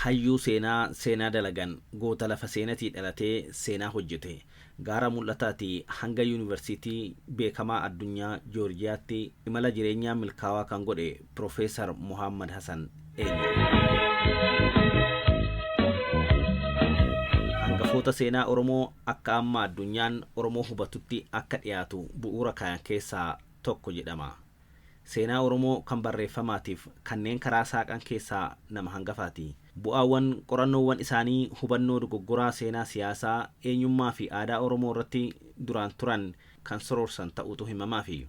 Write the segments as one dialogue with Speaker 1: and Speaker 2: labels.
Speaker 1: Hayyuu seenaa seenaa dalagan, goota lafa seenatii dhalatee seenaa hojjete, gaara mul'ataatii hanga yuunivarsiitii beekamaa addunyaa Joorjiyaatti imala jireenyaa milkaawaa kan godhe Piroofeesar Mohammad Hasan eenyu? Hangafoota seenaa Oromoo akka amma addunyaan Oromoo hubatutti akka dhiyaatu bu'uura kaayan keessaa tokko jedhama. Seenaa Oromoo kan barreeffamaatiif kanneen karaa saaqan keessaa nama hangafaati. Bu'aawwan qorannoowwan isaanii hubannoo dogoggoraa seenaa siyaasaa, eenyummaa fi aadaa Oromoo irratti duraan turan kan soroorsan ta'uutu himamaafi.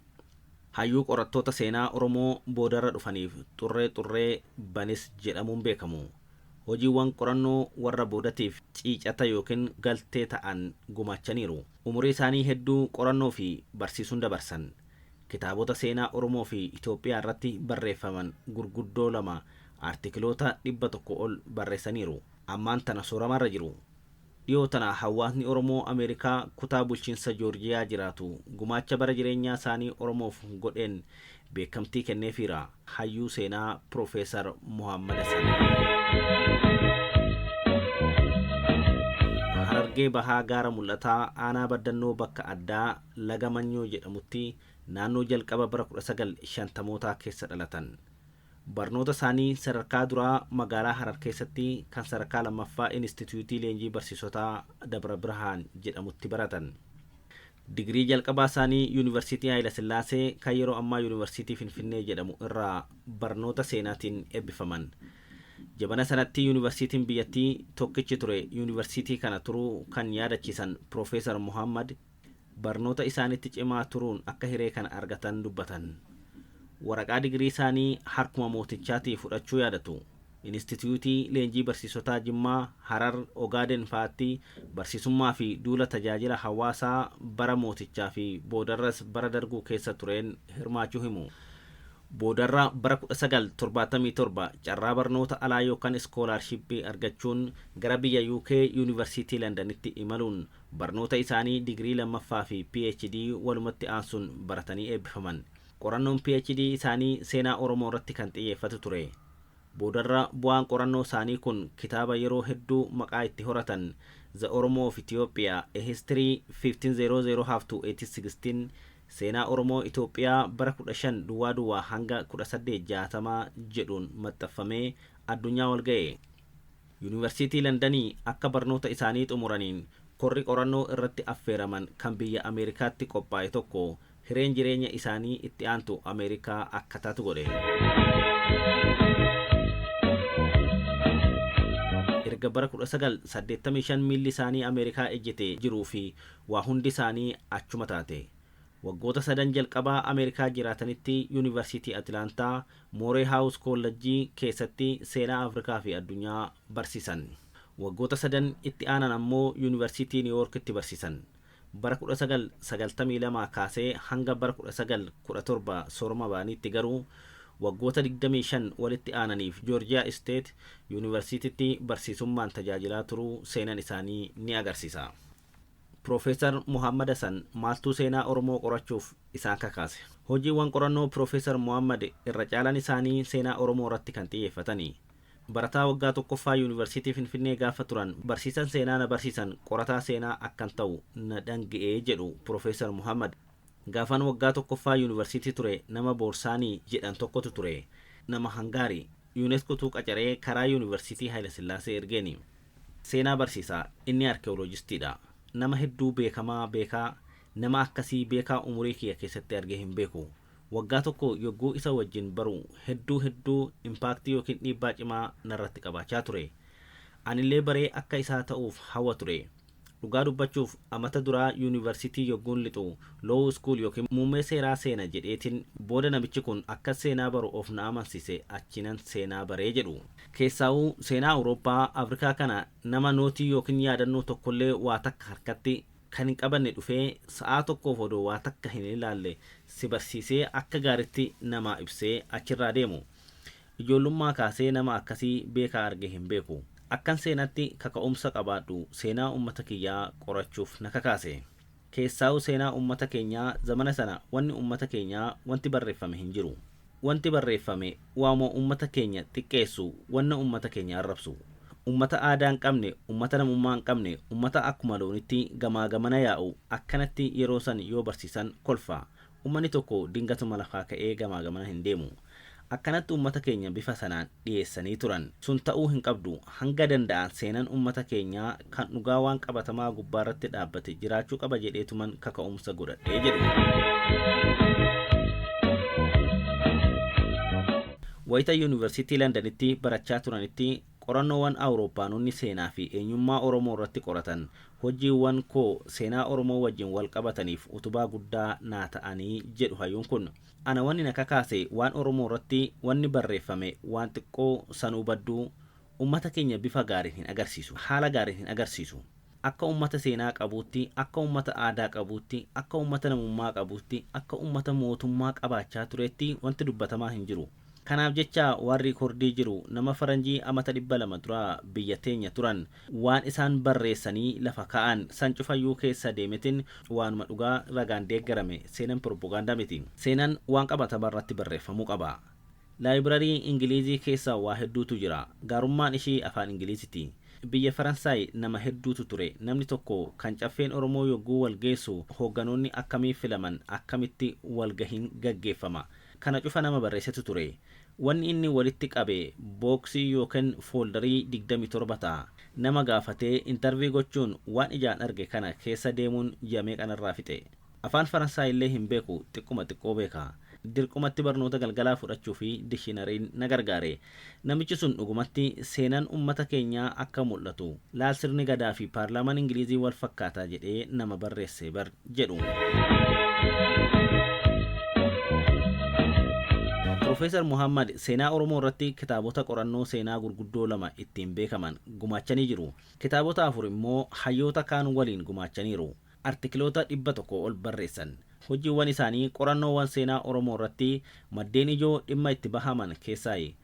Speaker 1: Hayyuu qorattoota seenaa Oromoo boodarra dhufaniif xurree xurree banis jedhamuun beekamu. Hojiiwwan qorannoo warra boodatiif ciicata yookiin galtee ta'an gumaachaniiru. Umurii isaanii hedduu qorannoo fi barsiisuun dabarsan. Kitaabota seenaa Oromoo fi Itoophiyaa irratti barreeffaman gurguddoo lama, artikiloota 100 ol barreessaniiru. Ammaan tana sooramarra jiru. Dhiyoo tana hawaasni Oromoo Ameerikaa kutaa bulchiinsa Joorjiyaa jiraatu gumaacha bara jireenyaa isaanii Oromoof godheen beekamtii kenneefiira. Hayyuu seenaa Piroofeesar Mohammad Hasan. Harargee Bahaa, Gaara Mul'ataa, aanaa Baddannoo, bakka addaa Laga Manyoo jedhamutti naannoo jalqaba bara 1950mootaa keessa dhalatan. Barnoota isaanii sadarkaa duraa magaalaa Harar keessatti, kan sadarkaa lammaffaa Inistituutii Leenjii Barsiisotaa Dabra Birhaan jedhamutti baratan. Digirii jalqabaa isaanii Yuunivarsiitii Haayila Sillaasee, kan yeroo ammaa Yuunivarsiitii Finfinnee jedhamu irraa barnoota seenaatiin eebbifaman. Jabana sanatti yuunivarsiitiin biyyattii tokkichi ture yuunivarsiitii kana turuu kan yaadachiisan Piroofeesar Mohammad, barnoota isaanitti cimaa turuun akka hiree kana argatan dubbatan. Waraqaa digirii isaanii harkuma mootichaatii fudhachuu yaadatu. Inistituutii Leenjii Barsiisotaa Jimmaa, Harar, Ogaaden fa'aatti barsiisummaa fi duula tajaajila hawaasaa bara mootichaa fi boodarras bara Darguu keessa tureen hirmaachuu himu. Boodarra bara 1977 carraa barnoota alaa yookaan iskoolaarshippii argachuun gara biyya UK, Yuunivarsiitii Londanitti imaluun barnoota isaanii digirii lammaffaa fi PhD walumatti aansuun baratanii eebbifaman. Qorannoon PhD isaanii seenaa Oromoo irratti kan xiyyeeffatu ture. Boodarra bu'aan qorannoo isaanii kun kitaaba yeroo hedduu maqaa itti horatan, The Oromo of Ethiopia: A History 1500 to 1816, Seenaa Oromoo Itoophiyaa bara 1500 hanga 1860 jedhuun maxxanfamee addunyaa wal ga'e. Yuunivarsiitii Londanii akka barnoota isaanii xumuraniin korri qorannoo irratti affeeraman kan biyya Ameerikaatti qophaa'e tokko hireen jireenya isaanii itti aantu Ameerikaa akka taatu godhe. Erga bara 1985 miilli isaanii Ameerikaa ejjete jiruu fi waa hundi isaanii achuma taate. Waggoota sadan jalqabaa Ameerikaa jiraatanitti Yuunivarsiitii Atilaantaa, Mooree Haawus Koollejjii keessatti seenaa Afrikaa fi addunyaa barsiisan. Waggoota sadan itti aanan ammoo Yuunivarsiitii Niiwoorkitti barsiisan. Bara 1992 kaasee hanga bara 1917 sooroma ba'aniitti garuu waggoota 25 walitti aananiif Joorjiyaa Isteet Yuunivarsiititti barsiisummaan tajaajilaa turuu seenan isaanii ni agarsiisa. Piroofeesar Mohammad Hasan maaltuu seenaa Oromoo qorachuuf isaan kakaase? Hojiiwwan qorannoo Piroofeesar Mohammad irra caalaan isaanii seenaa Oromoo irratti kan xiyyeeffatani. Barataa waggaa tokkoffaa Yuunivarsiitii Finfinnee gaafa turan barsiisan seenaa na barsiisan qorataa seenaa akkan ta'u na dhangi'ee jedhu Piroofeesar Mohammad. Gaafan waggaa tokkoffaa yuunivarsiitii ture nama Boorsaanii jedhan tokkotu ture. Nama Hangaarii. UNESCOtu qacaree karaa Yuunivarsiitii Haayilasillaasee ergeeni. Seenaa barsiisaa, inni arkeeoloojistiidha. Nama hedduu beekamaa beekaa, nama akkasii beekaa umurii kiyya keessatti argee hin beeku. Waggaa tokko yogguu isa wajjin baru hedduu hedduu impaaktii yookiin dhiibbaa cimaa narratti qabaachaa ture. Anillee baree akka isaa ta'uuf hawwa ture. Dhugaa dubbachuuf amata duraa yuunivarsiitii yogguun lixu law school yookiin muummee seeraa seena jedheetiin, booda namichi kun akka seenaa baru of na amansiise, achinan seenaa baree jedhu. Keessaawuu seenaa Awurooppaa, Afrikaa kana nama nootii yookiin yaadannoo tokkollee waa takka harkatti kan hin qabanne dhufee sa'aa tokkoof odoo waa takka hin ilaalle si barsiisee akka gaaritti namaa ibsee achirraa deemu. Ijoollummaa kaasee nama akkasii beekaa argee hin beeku. Akkan seenatti kaka'umsa qabaadhu, seenaa uummata kiyyaa qorachuuf na kakaase. Keessaawuu seenaa uummata keenyaa zamana sana wanni uummata keenyaa wanti barreeffame hin jiru. Wanti barreeffame waamuma uummata keenya xiqqeessu, wanna uummata keenya arrabsu. Ummata aadaa hin qabne, ummata namummaa hin qabne, ummata akkuma loonitti gamaa gamana yaa'u akkanatti yeroo san yoo barsiisan kolfa. Ummanni tokko dingatuma lafaa ka'ee gamaa gamana hin deemu. Akkanatti ummata keenya bifa sanaan dhiyeessanii turan. Sun ta'uu hin qabdu. Hanga danda'an seenan ummata keenyaa kan dhugaa waan qabatamaa gubbaarratti dhaabbate jiraachuu qaba jedheetuman kaka'umsa godhadhee jedhu. Wayita Yuunivarsiitii Londanitti barachaa turanitti qorannoowwan Awurooppaanonni seenaa fi eenyummaa Oromoo irratti qoratan hojiiwwan koo seenaa Oromoo wajjin wal qabataniif utubaa guddaa naa ta'anii jedhu hayyuun kun. Ana wanni na kakaase waan Oromoo irratti wanni barreeffame waan xiqqoo sanuu badduu ummata keenya bifa gaariin hin agarsiisu, haala gaariin hin agarsiisu. Akka ummata seenaa qabuutti, akka ummata aadaa qabuutti, akka ummata namummaa qabuutti, akka ummata mootummaa qabaachaa tureetti wanti dubbatamaa hin jiru. Kanaaf jecha waan riikordii jiru nama faranjii amata 200 dura biyya teenya turan waan isaan barreessanii lafa kaa'an san cufayyuu keessa deemetin waanuma dhugaa ragaan deeggarame seenan propagaandaa miti. Seenan waan qabatama irratti barreeffamuu qaba. Laayibirarii Ingilizii keessa waa hedduutu jira. Gaarummaan ishii afaan Ingiliziiti. Biyya Faransaay nama hedduutu ture. Namni tokko kan caffeen Oromoo yogguu wal geessu hoogganoonni akkamii filaman, akkamitti walgahiin gaggeeffama. Kana cufa nama barreessetu ture. Wanni inni walitti qabe booksii yookiin fooldarii 27 ta'a. Nama gaafatee intarvii gochuun waan ijaan arge kana keessa deemuun ji'a meeqanarraa fixe. Afaan Faransaay illee hin beeku, xiqquma xiqqoo beeka. Dirqumatti barnoota galgalaa fudhachuu fi dikshinariin na gargaare. Namichi sun dhugumatti seenan ummata keenyaa akka mul'atu laal sirni gadaa fi paarlaamaan Ingilizii wal fakkaataa jedhee nama barreesse bar jedhu. Profeesar Muhammad seenaa Oromoo irratti kitaabota qorannoo seenaa gurguddoo lama ittiin beekaman gumaachanii jiru. Kitaabota 4 immoo hayyoota kaan waliin gumaachaniiru. Artikiloota 100 ol barreessan. Hojiiwwan isaanii qorannoowwan seenaa Oromoo irratti maddeen ijoo dhimma itti bahaman keessaayi.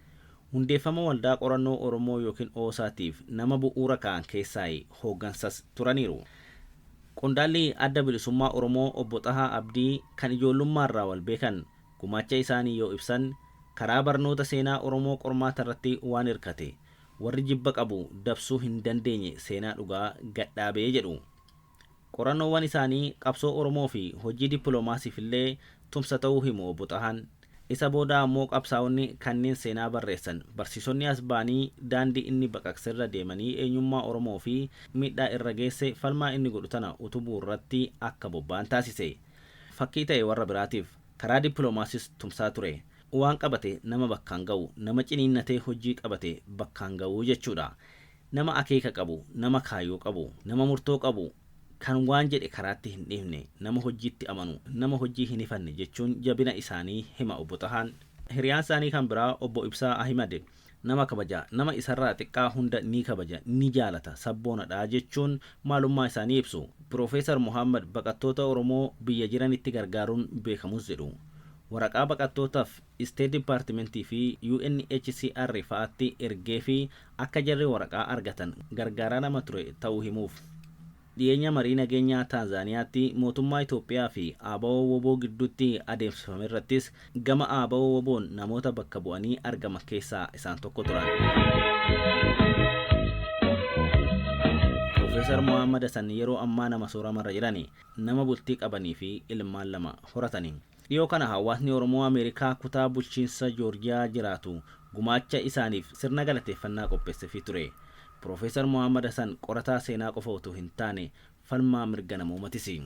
Speaker 1: Hundeeffama waldaa qorannoo Oromoo yookiin OSAtiif nama bu'uura ka'an keessaayi hooggansas turaniiru. Qondaalli Adda Bilisummaa Oromoo Obbo Xahaa Abdii kan ijoollummaarraa wal beekan gumaacha isaanii yoo ibsan karaa barnoota seenaa Oromoo qormaata irratti waan hirkate warri jibba qabu dabsuu hin dandeenye seenaa dhugaa gadhaabee jedhu. Qorannoowwan isaanii qabsoo Oromoo fi hojii dippiloomaasiif illee tumsa ta'uu himu Obbo Xahaan. Isa booda ammoo qabsaa'onni kanneen seenaa barreessan barsiisonni as ba'anii daandii inni baqaqsirra deemanii eenyummaa Oromoo fi miidhaa irra geesse falmaa inni godhu tana utubuu irratti akka bobba'an taasise. Fakkii ta'e warra biraatiif karaa dippiloomaasiis tumsaa ture. Waan qabate nama bakkaan ga'u, nama ciniinnatee hojii qabate bakkaan ga'u jechuudha. Nama akeeka qabu, nama kaayyoo qabu, nama murtoo qabu, kan waan jedhe karaatti hin dhiifne, nama hojiitti amanu, nama hojii hin hifanne jechuun jabina isaanii hima Obbo Xahaan. Hiriyaan isaanii kan biraa Obbo Ibsaa Ahimad nama kabaja, nama isarraa xiqqaa hunda ni kabaja, ni jaalata, sabboonadha jechuun maalummaa isaanii ibsu. Profeesar Muhammad baqattoota Oromoo biyya jiranitti gargaaruun beekamus jedhu. Waraqaa baqattootaaf State Departmentii fi UNHCR fa'aatti ergee fi akka jarri waraqaa argatan gargaaraa nama ture ta'uu himuuf. Dhiyeenya marii nageenyaa Taanzaaniyaatti mootummaa Itoophiyaa fi ABO WBO gidduutti adeemsifame irrattis gama ABO WBOn namoota bakka bu'anii argaman keessaa isaan tokko turan. Profeesar Muhammad Hassan yeroo ammaa nama sooramarra jirani, nama bultii qabanii fi ilmaan 2 horatani. Dhiyoo kana hawaasni Oromoo Ameerikaa kutaa bulchiinsa Joorjiyaa jiraatu gumaacha isaaniif sirna galateeffannaa qopheessefii ture. Profeesar Muhammad Hassan qorataa seenaa qofa utuu hin taane falmaa mirga namoomatisi.